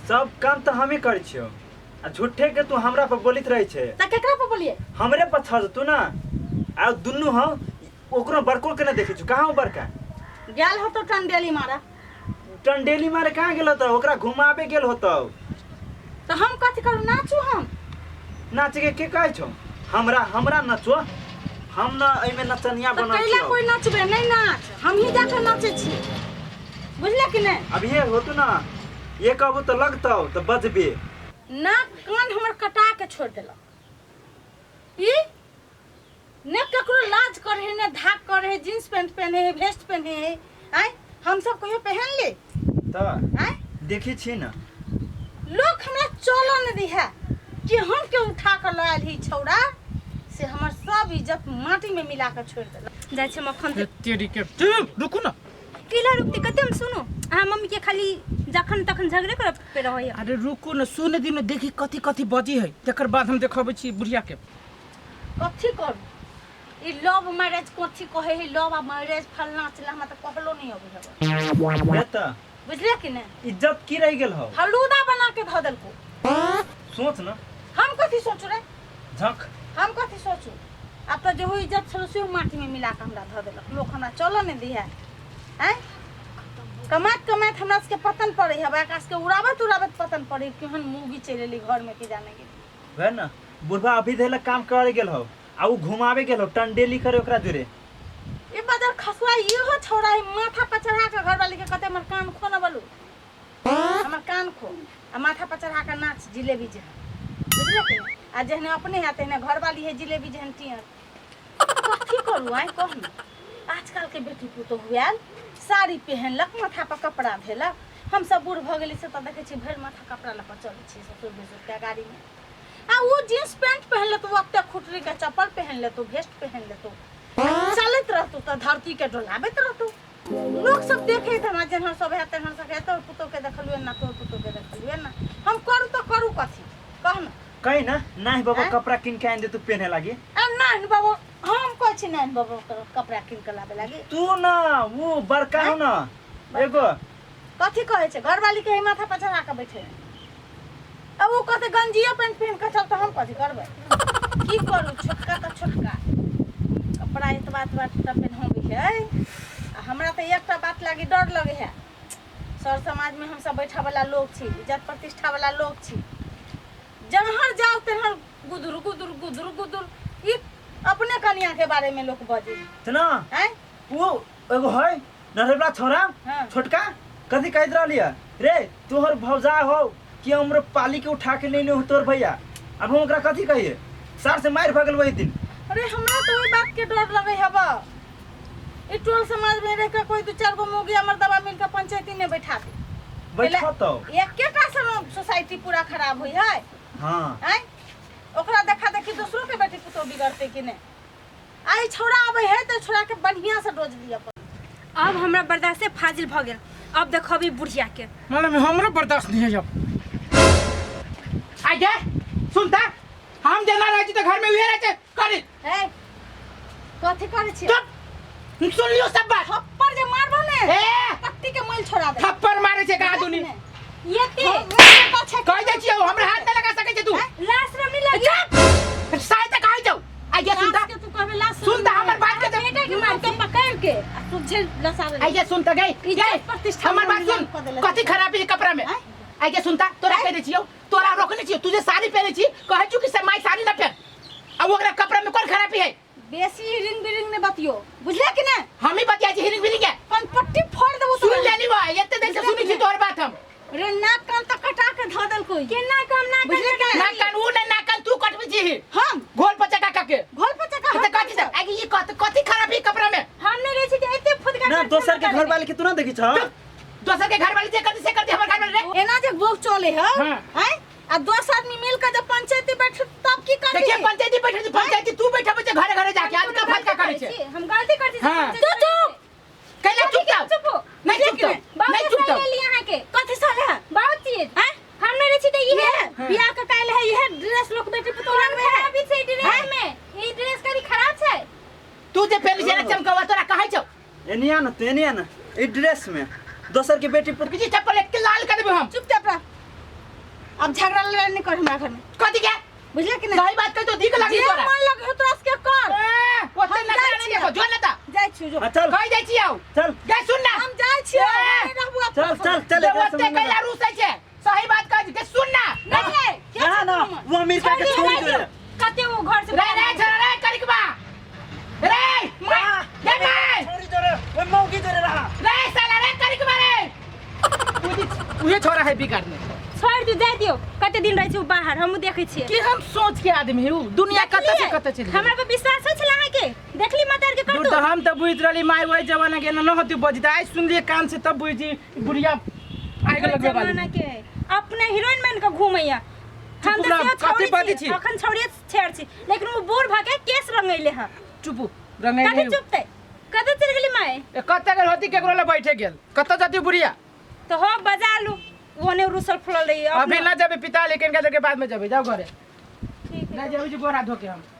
सब काम तऽ हमे करै छियौ आ झूठे के तू हमरा पर बोलित रहै छै। तऽ केकरा पर बोलिए? हमरे पर छज तू ना आ दुनू हम ओकरो बड़को के ना देखै छु। कहाँ हो बड़का? गेल हो तो टंडेली मारा। टंडेली मारे कहाँ गेल होतौ? ओकरा घुमाबे गेल होतौ। तऽ हम कथी करू? नाचू हम? नाचे के के कहै छौ? हमरा हमरा नचो, हम न एहिमे नचनिया तऽ बनल कैला छियौ। कोई नचबे नहीं? नाच हम ही जाके नाचे छी, बुझले कि नहीं? अभिये होतु ना, ये कहबो तऽ लगतौ तऽ बजबे। नाक कान हमर कटा के छोड़ देलक। ई ने ककरो लाज करे है ने धाक करे है, जींस पैंट पहने है, वेस्ट पहने है। आय हम सब कहियो पहन ले? तऽ आय देखी छी ना। लोग हमरा चलो न दी है कि हम के उठा कर लायल ही छौड़ा से हमर सब इज्जत माटी में मिला के छोड़ देलक। जाइ छी हम अखन। तेरी के चुप, रुकू ना। केला रुकते? कते हम सुनू? अहाँ मम्मी के खाली जखन तखन झगड़े करब पे रहैया। अरे रुकू न, सुन दिन देखी कथी कथी बजी है, तकर बाद हम देखबै छी बुढ़िया के। कथी करू? ई लव मैरिज कथी कहे है? लव मैरिज फलना चिल्ला हमरा तऽ कहलो नहीं अबै है। हे तऽ बुझले कि नहीं? इज्जत की रह गेल हो? फलूदा बना के धऽ देलको। सोच न। हम कथी सोचू रे? झक। हम कथी सोचू? आब तऽ जेहो इज्जत छलो सेहो माटी में मिला के हमरा धऽ देलक। लोग हमरा चलऽ नहीं दी है। आँय कमाइत कमाइत हमरा सबके पतन पड़े है, आकाश के उड़ाबत उड़ाबत पतन पड़े। केहन मूगी चलि एली घर में की जाने गेली। वह ना बुढ़वा अभी धैला काम करे गेल हो आ उ घुमावे गेल हो टंडेली करे ओकरा जोरे। ई बदर खसुआ इहो छौड़ा है, माथा पर चढ़ा के घरवाली के कहते हमर कान खो न बोलू, हमर कान खो आ माथा पर चढ़ा के नाच जिलेबी जेहन, बुझले कि नहीं? आ जेहने अपने है तेहने घरवाली है जिलेबी जेहन टियर। कथी करू आइ कहू? आजकल के बेटी पुतोहु आयल साड़ी पहनलक, माथा पर कपड़ा धेलक। हम सब बूढ़ भऽ गेली से तऽ देखै छी भरि माथा कपड़ा लऽ कऽ चलै छी ससुर भैंसुर के गाड़ी में, आ ओ जींस पैंट पहन लेतौ, ओते खुटरी के चप्पल पहन लेतौ, भेस्ट पहन लेतौ, चलैत रहतौ तऽ धरती के डोलाबैत रहतौ। लोक सब देखैत हमरा जेहन सब है तेहन सब है। तोर पुतोह के देखलियै ना, तोर पुतोह के देखलियै ना। हम करू तऽ करू कथी कह ना? कही ना नाही बाबा आँय? कपड़ा किन के आनि दे तू पहने लागी। आ नहीं बाबू, हम कहै छी नहीं बाबू कपड़ा किन के लाबे लागी। तू ना वो बड़का हो ना एगो। कथी कहै छै? घरवाली के माथा पर चढ़ा के बैठे अब वो कहते गंजिया पैंट पहन के चल, तऽ हम कथी करबै? की करू? छोटका तऽ छोटका कपड़ा एतबा एतबा तऽ पहनबै है। आ हमरा तऽ एकटा बात लागी डर लगे है, सर समाज में हमसब बैठा वाला लोग छी, इज्जत प्रतिष्ठा वाला लोग छी, जहर जाओ तेहर गुदुर गुदुर गुदुर गुदुर ई अपने कनिया के बारे में लोग बजे ना। हैं वो एगो है नरेबला छोरा। हाँ। छोटका कथी कहैत रहली है रे? तोहर भौजा हो कि हमरो पाली के उठा के लेने हो तोहर भैया। अब हम ओकरा कथी कहिए? सार से मारि भऽ गेल वही दिन। अरे हमरा तो ओहि बात के डर लगे हब, ई टोल समाज में रह के कोई दू चार गो मौगी मर्दबा मिल के पंचायती ने बैठा दे। बैठतो। एकेटा से सोसाइटी पूरा खराब हुई है। हाँ। आँय ओकरा देखा देखी दूसरों के बेटी पुतोह बिगड़ते कि नहीं? आई छोड़ा आबै है तऽ छोड़ा के बढ़िया से डोज दिया पड़त। अब हमरा बर्दाश्ते फाजिल भऽ गेल, अब देखबी बुढ़िया के। मतलब हमरो बर्दाश्त नहीं है अब। आइ गे सुनता, हम जेना रहै छी तऽ घर में उहे रहै छै करी। हे कथी करै छी? चुप, सुन लियो सब बात। थप्पड़ जे मारबो ने ए पत्ती के मैल छोड़ा दे। थप्पड़ मारे छै कहाँ दुनी? ये ते कह दै छियौ, हमरा हाथ नहि लगा सकै छै तू। लाश रमी लगी। चुप साइ तऽ कहै छौ। आइ गे सुनता, लाश के तू कहबे लाश? सुनता हमर बात के बेटा के मार के पकड़ के आ तू झेल लसावे। आइ गे सुनता गई इज्जत प्रतिष्ठा हमर बात सुन। कऽ देलक। कथी खराबी है कपड़ा में? आँय? आइ गे सुनता, तोरा कह दै छियौ, तोरा रोकने छियौ, तू जे साड़ी पहने छी, कहै छु कि से माय साड़ी न पहन, आ ओकरा कपड़ा में कोन खराबी है? बेसी रिंग बिरिंग ने बतियो, बुझले कि ने? हम ही बतिया छी हिरिंग बिरिंग के? कनपट्टी फोड़ देबो। सुन लेली बा, एते देर से सुनी छी तोहर बात हम। रे नाक कान तक कटा के धऽ देलको ई। केना कम ना? बुझले कि ने? नाक कान ऊ नहीं, नाक कान तू कटबै छी। हम घोल पचका का के घोल पचका त कथी से आगे ई कथी कथी खराबी कपड़ा में? हम नहीं रहै छी तऽ एते फुदका ना करके दोसर के हम घर वाले के तू ना देखी छ? दोसर के घर वाले जे करती से करती, हमर घर वाले रे। एना जे बोक चले है। हाँ। हैं आ 10 आदमी मिल के जब पंचायती बैठ तब की करबी? देखिए पंचायती बैठे, पंचायती तू बैठे छै घरे घरे जाके आज का फटका करै छै। हम गलती करती छी। हाँ। तू चुप। कैला चुप जाओ? चुप हो। नहीं चुप जाओ, नहीं चुप जाओ। लेली अहाँ के कथी साल है? बहुत चीज हैं हम नहीं रहै छी तऽ इहे बियाह के काल्हि है, इहे ड्रेस लोक बेटी पुतोह रंगबै है। खराबी छै ड्रेस में? ई ड्रेस कभी खराब छै? तू जे पहनी छै ने चमकवा, तोरा कहै छौ। एनिया ना तू एनिया ना, ई ड्रेस में दोसर के बेटी पर किसी चप्पल एक के लाल कर देबै हम। चुपचाप रह। अब झगड़ा लड़ाई नहीं कर हमरा घर में। कथी के? बुझले कि नहीं? सही बात कह तो दिख लगी जे तोरा। मन लगे हो तोरा के कर। ए, ओते हम ना जाइ नहीं छियै। देखो जो ना ता। जाइ छियो जो। हाँ, चल। कहि जाइ छियौ। चल। गे सुन ना। हम जाइ छियो। ए, नहीं रहबू अब। चल चल चल जे एकरा ओते संगे कैला रुसै छै। सही बात कह गे सुन ना। नहीं रे, के ना छै ना तू? वो अमेरिका के छोड़ी दे रे। कते वो घर से रे रे छोरा रे करिकबा। रे माय गे माय। छोड़ी दे रे वो मौगी दे रे रहा। रे साला रे करिकबा रे। उहे छोरा है बिगाड़ने। छोड़ दियो जाय दियो कते दिन रहै छै उ बाहर हमहूँ देखै छियै। कि हम सोच के आदमी हूँ दुनिया कत से कत चलि गेल। हमरा पर विश्वास होइ छल अहाँके? देखली मदर के दूर करतूत? तऽ हम तऽ बुझि रहली माय ओहि जमाना के एना न होती बजता आइ सुनलियै कान से तब बुझि बुढ़िया आगि लगबे वाली। जमाना के अपने हीरोइन बन के घूमैया। हम चुप तऽ रह, सेहो कथी छौड़ी बजै छी छी? अखन छौड़िए छेड़ छी लेकिन ओ बूढ़ भऽ के केस रंगैले हँ। चुप रंगैले कथी चुपतै? कतऽ चलि गेली माय? कतऽ गेल होती केकरो लग बैठे गेल कतऽ जती बुढ़िया? तो हो बजा लू ओने रुसल फुलल रही अभी ना जेबै पिता लेकिन के बाद में जेबै जाओ घरे। ठीक है। ना जेबै जी बोरा धोके हम।